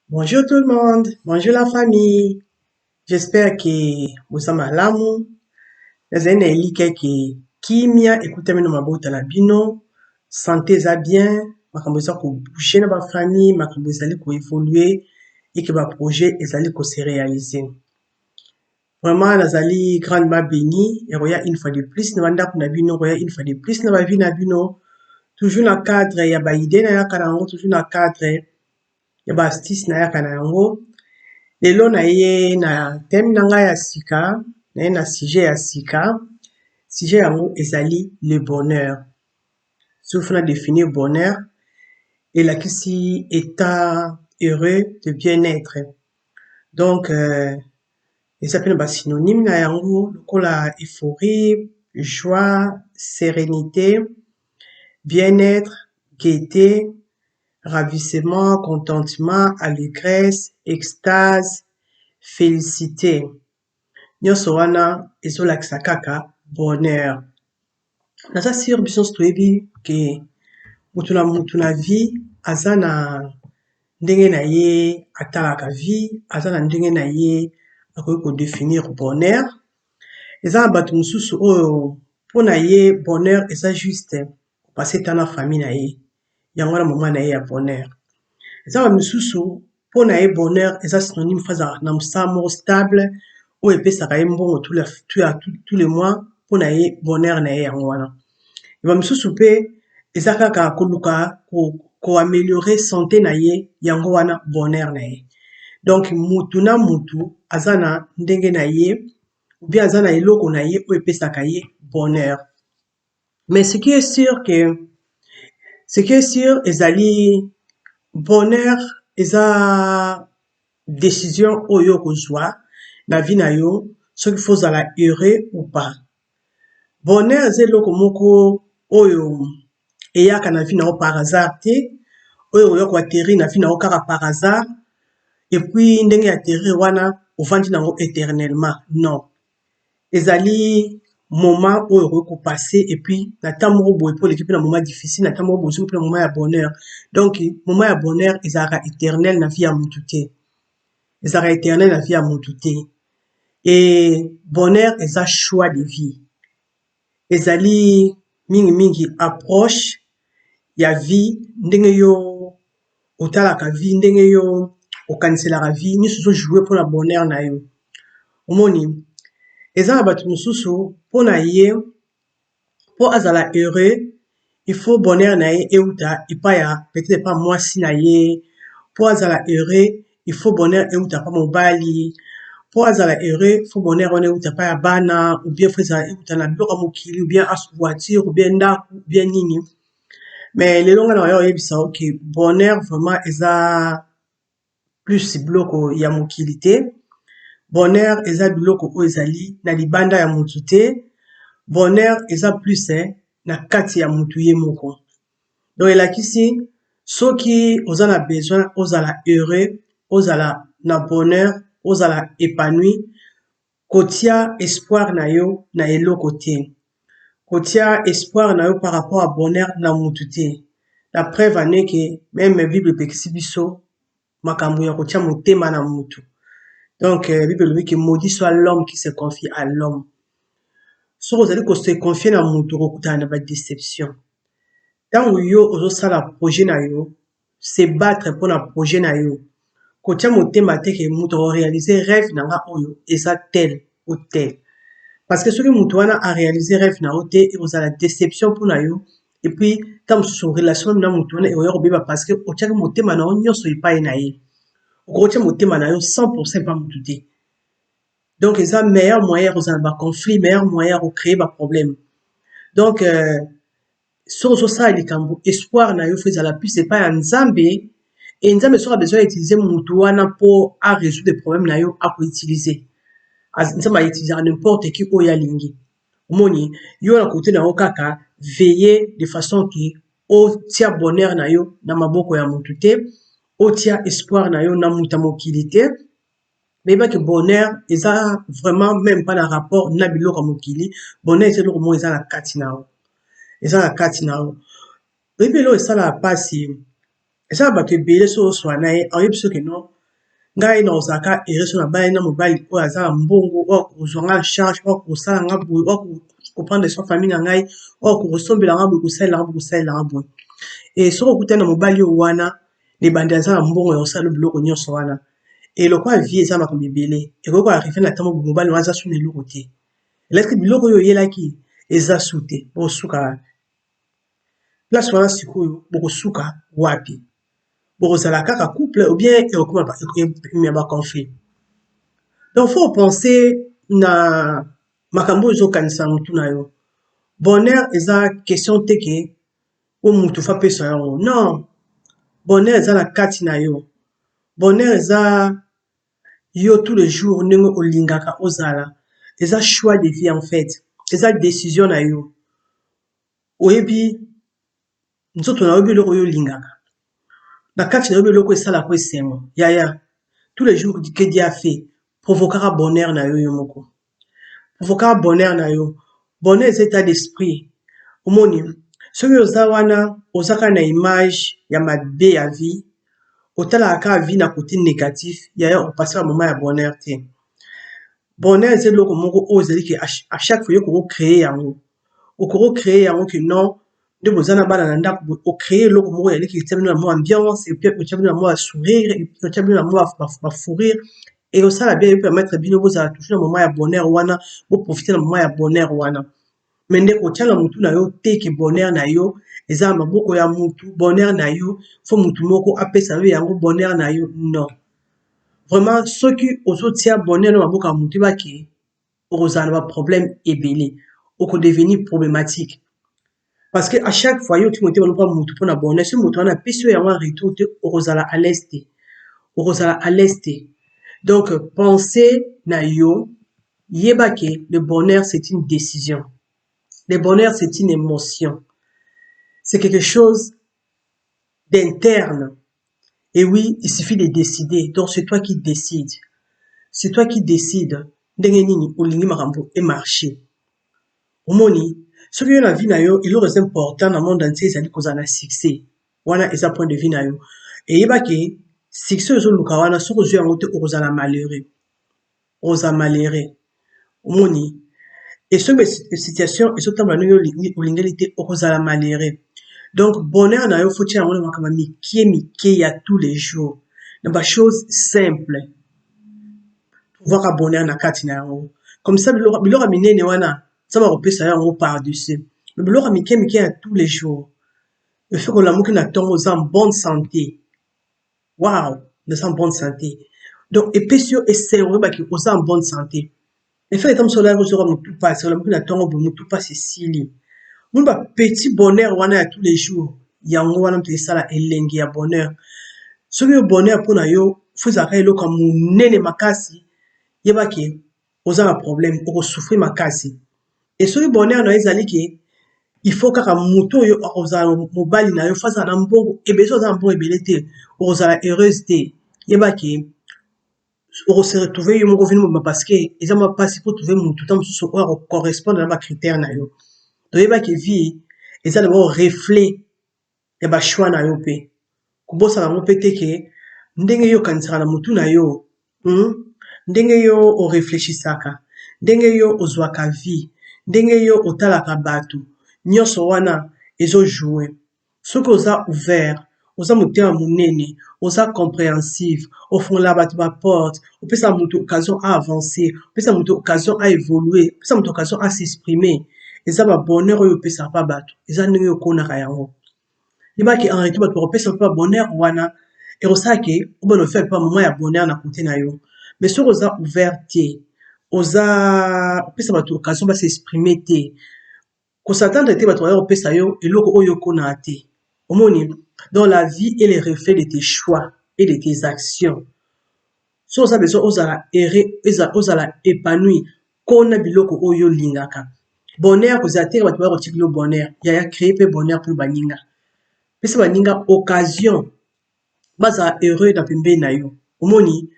Bonjour tout le monde, bonjour la famille. J'espère que boza malamu. Nazali na elikya ke kimia ekutami na mabota na bino, sante eza bien, makambo eza ko bouger na ba famille, makambo ezali ko evoluer et que ba projets ezali ko se realiser. Vraiment nazali grandement beni ya koya une fois de plus na bandako na bino, koya une fois de plus na ba vie na bino, toujours na cadre ya ba idées nayaka na yango, toujours na cadre ya ba astuce nayaka na yango. Lelo naye na thème na ngai ya sika, naye na sujet ya sika. Sujet yango ezali le bonheur. Soki na définir bonheur, elakisi état heureux de bien-être. Donc eza pe na ba synonyme na yango lokola euphorie, joie, sérénité, bien-être, gaieté, ravissement, contentement, allégresse, extase, félicité. Nyonso wana ezolakisa kaka bonheur. Naza sûr biso nyonso toyebi ke mutu na mutu na vie aza na ndenge na ye atalaka vie, aza na ndenge na ye akoki ko définir bonheur. Eza na bato mosusu oyo mpona ye bonheur eza juste kopasser temps na famille na ye, yango wana moment na ye ya bonheur. Eza ba misusu mpona ye bonheur eza synonyme faut azala na mosala moko stable oyo epesaka ye mbongo tous les mois, mpona ye bonheur na ye yango wana. Ba misusu mpe eza kaka koluka ko améliorer santé na ye, yango wana bonheur na ye. Donc mutu na mutu aza na ndenge na ye ou bien aza na eloko na ye oyo epesaka ye bonheur. Mais ce qui est sûr ezali bonheur eza décision oyo okozwa na vie na yo soki faut ozala heureux ou pas. Bonheur eza eloko moko oyo eyaka na vie na yo par hasard te, oyo okoya ko atterrir na vie na yo kaka par hasard et puis ndenge atterrir wana ovandi nango éternellement, non. Ezali moment oyo okoki ko passer et puis na temps moko boye mpo oleki mpe na moment difficile, na temps moko boye ozongi mpe na moment ya bonheur. Donc moment ya bonheur ezalaka éternel na vie ya mutu te, ezalaka éternel na vie ya mutu te. Et bonheur eza choix de vie, ezali mingimingi approche ya vie, ndenge yo otalaka vie, ndenge yo okaniselaka vie, nyonso ezo jouer mpona bonheur na yo. Omoni eza na bato mosusu mpona ye mpo azala heureux, il faut bonheur na ye euta epai ya peut-être epa mwasi na ye, mpo azala heureux il faut bonheur euta pa mobali, mpo azala heureux faut bonheur wana euta epai ya bana, ou bien faut ezala euta na biloko ya mokili, ou bien voiture, ou bien ndako, ou bien nini. Mais lelo ngai na oya koyebisa yo ke bonheur vraiment eza plus biloko ya mokili te. Bonheur eza biloko oyo ezali na libanda ya mutu te. Bonheur eza plus na kati ya mutu ye moko. Donc elakisi soki oza na besoin ozala heureux, ozala na bonheur, ozala épanoui, kotia espoir na yo na eloko te, kotia espoir na yo par rapport à bonheur na mutu te. La preuve en est que même Bible epekisi biso makambo ya kotia motema na mutu. Donc Bible elobi ke maudit soit l'homme qui se confie à l'homme. Soki ozali ko se confier na mutu, okokutana na ba déception. Ntango yo ozosala projet na yo, se battre mpona projet na yo, kotia motema te ke moto ako réaliser rêve na nga oyo eza tel ou tel, parce que soki moto wana a réaliser rêve na yo te, ekozala déception mpona yo. Et puis ntango mosusu relation na moto wana ekoya kobeba, parce que otiaki motema na yo nyonso epai na ye. Okotia motema na yo 100 epa motu te. Donc eza meilleur moyen ya kozala ba conflit, meilleur moyen ya ko créer ba problème. Donc soki ozosala likambo, espoir na yo faut ezala plus epai ya Nzambe. E Nzambe soki a besoin utiliser motu wana mpo a résoudre problème na yo, ako utiliser. Nzambe a utilisaka n'importe qui oyo alingi. Omoni yo na kote na yo kaka veiller de façon ke otia bonheur na yo na maboko ya motu te, otia espoir na yo na moto ya mokili te. Bayebaki bonheur eza vraiment même pas na rapport na biloko ya mokili. Bonheur eza eloko moko eza na kati na yo, eza na kati na yo. Oyebi eloko esalaka mpasi, eza na bato ebele soki oswa na ye, aoyebi soki non. Ngai nakozala kaka heureux soki nabalani na mobali oyo aza na mbongo, oyo akozwa ngai en charge, oyo akosala ngai boye, oyo ako prendre soin famille na ngai, oyo akosombela ngai boye, kosalela ngai boye, kosalela ngai boye. E soki okutani na mobali oyo wana, na ebandeli aza na mbongo ya kosala biloko nyonso wana. E lokola vie eza makambo ebele, ekoki ko arriver na ntango mobali wana aza su na eloko te. Elakisi biloko oyo oyelaki eza su te, bokosuka wapi? Place wana sikoyo bokosuka wapi? Bokozala kaka couple ou bien ekokoma ya ba conflit? Donc faut penser na makambo oyo ezokanisa motu na yo. Bonheur eza question te ke o mutu fa apesa yango. Non, bonheur eza na kati na yo. Bonheur eza yo tous les jours ndenge olingaka ozala. Eza choix de vie en fait. Eza décision na yo. Oyebi nzoto na yo, oyebi eloko oyo olingaka. Na kati na yo, oyebi eloko esalaka esengo. Yaya, tous les jours que Dieu a fait, provokaka bonheur na yo yo moko. Provokaka bonheur na yo. Bonheur eza état d'esprit. Omoni, soki oza wana, oza kaka na image ya mabe ya vie, otalaka kaka vie na côté négatif, yaya, opasser ba moment ya bonheur te. Bonheur eza eloko moko oyo ezali ke à chaque fois yo koko créer yango. Okoko créer yango ke non, nde boza na bana na ndako boye, ocréer eloko moko ezali ke etia bino na mwa ambiance, etia bino na mwa sourire, etia bino na mwa ba fou rire. Ekosala bien, epermettre bino bozala toujours na moment ya bonheur wana, boprofiter na moment ya bonheur wana. Mais nde kotia na mutu na yo te ke bonheur na yo eza na maboko ya mutu, bonheur na yo faut mutu moko apesa yo yango bonheur na yo. Non. Vraiment, soki ozotia bonheur na maboko ya mutu, yeba ke okozala na ba problème ebele, okodevenir problématique. Parce que à chaque fois yo otie motema mpo mutu mpona bonheur, soki moto wana apesi yo yango en retour te, okozala à l'aise te. Okozala à l'aise te. Donc pensez na yo, yeba ke le bonheur, c'est une décision. Le bonheur, c'est une émotion. C'est quelque chose d'interne. Et oui, il suffit de décider. Donc c'est toi qui décides. C'est toi qui décides ndenge nini olingi makambo emarcher. Omoni, soki yo na vie na yo, eloko eza important na monde entier ezali kozala na succès. Wana eza point de vue na yo. Eyeba ke succès oyo ozoluka wana, soki ozwi yango te, okozala malheureux. Okozala malheureux. Omoni, e soki situation ezotambola ndenge olingeli te, okozala malheureux. Donc bonheur na yo, faut tia yango na makambo ya mike mike ya tous les jours. Na ba choses simple. Trouvaka bonheur na kati na yango. Comme ça biloko ya minene wana, Nzambe akopesa yo yango par-dessus. Mais biloko ya mike mike ya tous les jours. Soki olamuki na ntongo, oza en bonne santé. Wow, naza en bonne santé. Donc epesi yo esengo oyebaki oza en bonne santé. Efeke ata mosu olali, ozoka motu pasi, olamuki na ntongo boye, motu pasi esili. Moni ba petit bonheur wana ya tous les jours, yango wana moto esala elengi ya bonheur. Soki yo bonheur mpona yo faut ezalaka eloko ya monene makasi, yeba ke oza na problème, okosouffrir makasi. E soki bonheur na yo ezali ke il faut kaka motu oyo akozala mobali na yo faut azala na mbongo ebele, soki oza na mbongo ebele te, okozala heureuse te, yeba ke okose retrouver yo moko vie mobimba, parce que eza mwa mpasi po trouver motu ta mosusu oyo akocorrespondre na bacritère na yo. Toyebaki vie eza d'abord reflet ya bachoix na yo, mpe kobosana yango mpe te ke ndenge yo okanisaka na motu na yo, Ndenge yo oreflechisaka, ndenge yo ozwaka vie, ndenge yo otalaka bato, nyonso wana ezojouer. Soki oza ouvert, oza motema monene, oza compréhensive, ofungola bato baporte, opesa moto occasion aavancer, opesa moto occasion aévoluer, opesa moto occasion as'exprimer, eza babonheur oyo opesaka mpa bato, eza ndenge okonaka yango. Yebaki en retour bato bakopesa mpe babonheur wana, ekosala ke obana ofere mpe bamoment ya bonheur na côté na yo. Mais soki oza ouvert te, oza opesa bato occasion bas'exprimer te, kos'attendre te bato baya kopesa yo eloko oyo okonaka te. Omoni, donc la vie est le reflet de tes choix et de tes actions. So oza besoin ozala heureux, ozala épanoui, kona biloko oyo olingaka. Bonheur kozala te bato baya kotikela yo bonheur. Yaya, créer mpe bonheur mpona baninga. Pesa baninga occasion bazala heureux na pembeni na yo. Omoni,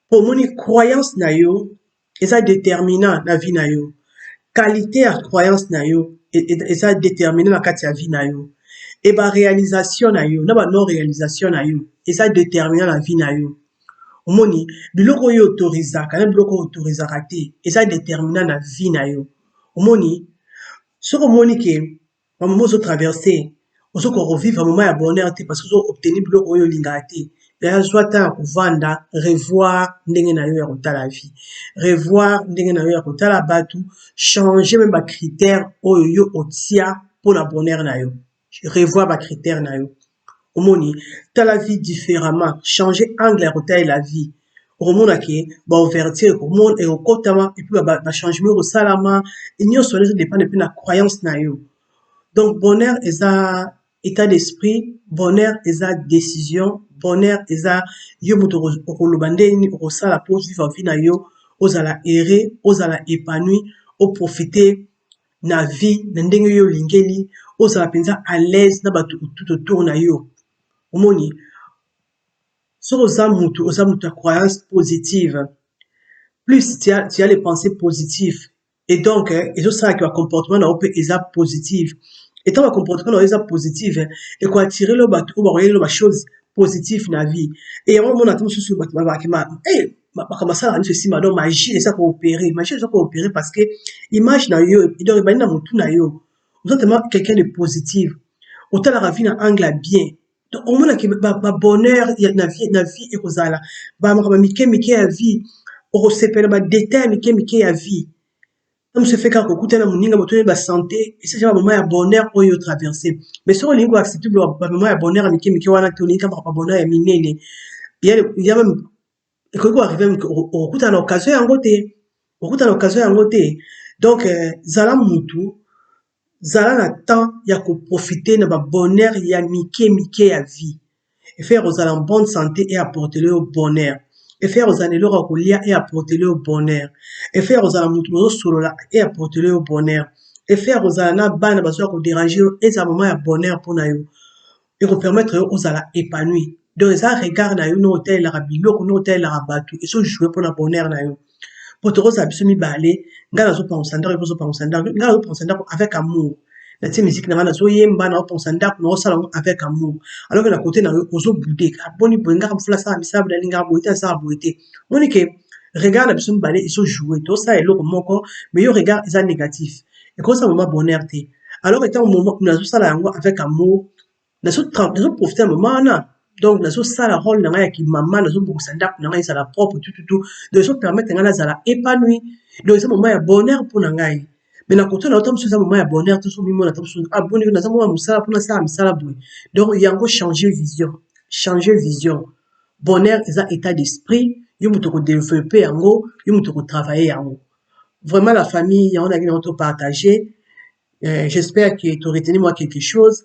po omoni croyance na yo eza déterminant na vie na yo. Qualité ya croyance na yo eza déterminant na kati ya vie na yo. E baréalisation na yo na ba non réalisation na yo eza déterminant na vie na yo. Omoni biloko oyo autorisaka na biloko oyo autorisaka te eza determinant na vie na yo. Omoni soki omoni ke ba moment ozo traverse ozokoka ko vivre moment ya bonheur te parce que ozo obtenir biloko oyo olingaka te, yaya zwa temps ya kovanda revoir ndenge na yo ya kotala vie, revoir ndenge na yo ya kotala batu, changer meme ba critères oyo yo otia pona bonheur na yo, revoir ba critères na yo. Omoni tala vie differemment, changer angle ya kotalela vie okomona ke ba ouverture ekokotama et puis ba changement ekosalama nionso wana ezo dependre pe na croyance na yo. Donc bonheur eza etat d'esprit, bonheur eza decision, bonheur eza yo mutu okoloba ndenge nini okosala po vivre vie na yo ozala heureux, ozala epanoui, o profiter na vie na ndenge yo olingeli, ozala penza à l'aise na batu tout autour na yo. Omoni soki oza mutu oza mutu ya croyance positive plus tu as les pensées positives et donc ezosala ke ba comportement na yo pe eza positive et tango ba comportement na yo eza positive eko attirer yo batu oyo bakoyela yo ba choses positive na vie et yango omona ata mosusu batu balobaka ke makambo asalaka nionso esimba donc magie eza ko operer, magie eza ko operer parce que image na yo donc ebandi na mutu na yo oza tellement quelqu'un de positive otalaka vie na angle ya bien donc omona ke ba bonheur na vie ekozala ba makambo ya mike mike ya vie okosepela ba detail ya mike mike ya vie ta mosusu efe kaka kokutana na moninga botuni ba sante esi eza ba moment ya bonheur oyo o traverse mais soki olingi ko accepter ba moment ya bonheur ya mike mike wana te olingi kaka ba bonheur ya minene ya meme ekoki ko arriver okokutana na occasion yango te okokutana na occasion yango te donc zala mutu zala na temps ya ko profiter na ba bonheur ya mike mike ya vie efe ya kozala en bonne sante e apporter yo bonheur efe ya kozala na eloko ya kolia e apporter yo bonheur efe ya kozala mutu bozosolola e apporter yo bonheur efe ya kozala na bana bazoya ko deranger yo ezala moment ya bonheur mpona yo eko permettre yo ozala epanoui donc eza regard na yo ndenge otalelaka biloko ndenge otalelaka bato ezo jouer mpona bonheur na yo po tokozala biso mibale ngai nazopangusa ndako yo ozopangusa ndako ngai nazopangusa ndako avec amour natie musique na ngai nazoyemba nazopangusa ndako naosala yango avec amour alors que na côté na yo ozobouder boni boye ngaka mosala asala misala boye nalingaka boye te asala boye te omoni ke regard na biso mibale ezojoue tosala eloko moko mais yo regard eza négatif ekosala moment bonheur te alors que ntango nazosala yango avec amour nazoprofite na moment wana donc nazosala rôle na ngai ya kimama nazobongisa ndako na ngai ezala propre tututu donc ezopermettre ngai nazala épanoui donc eza moment ya bonheur mpo na ngai mais na koto na yo ta mosusu eza moment ya bonheur te so omimona ta mosusu aboni naza mwa mosala mpona asala misala boye donc yango changer vision, changer vision. Bonheur eza état d'esprit yo moto okodévelopper yango yo moto okotravailler yango. Vraiment la famille yango nalingi nango topartage. J'espère que to retenir moi quelque chose.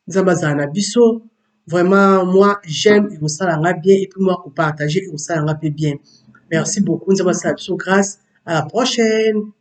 Nzambe azala na biso. Vraiment moi j'aime ekosala nga bien et puis moi kopartager ekosala nga mpe bien. Merci beaucoup. Nzambe asala biso grâce. À la prochaine.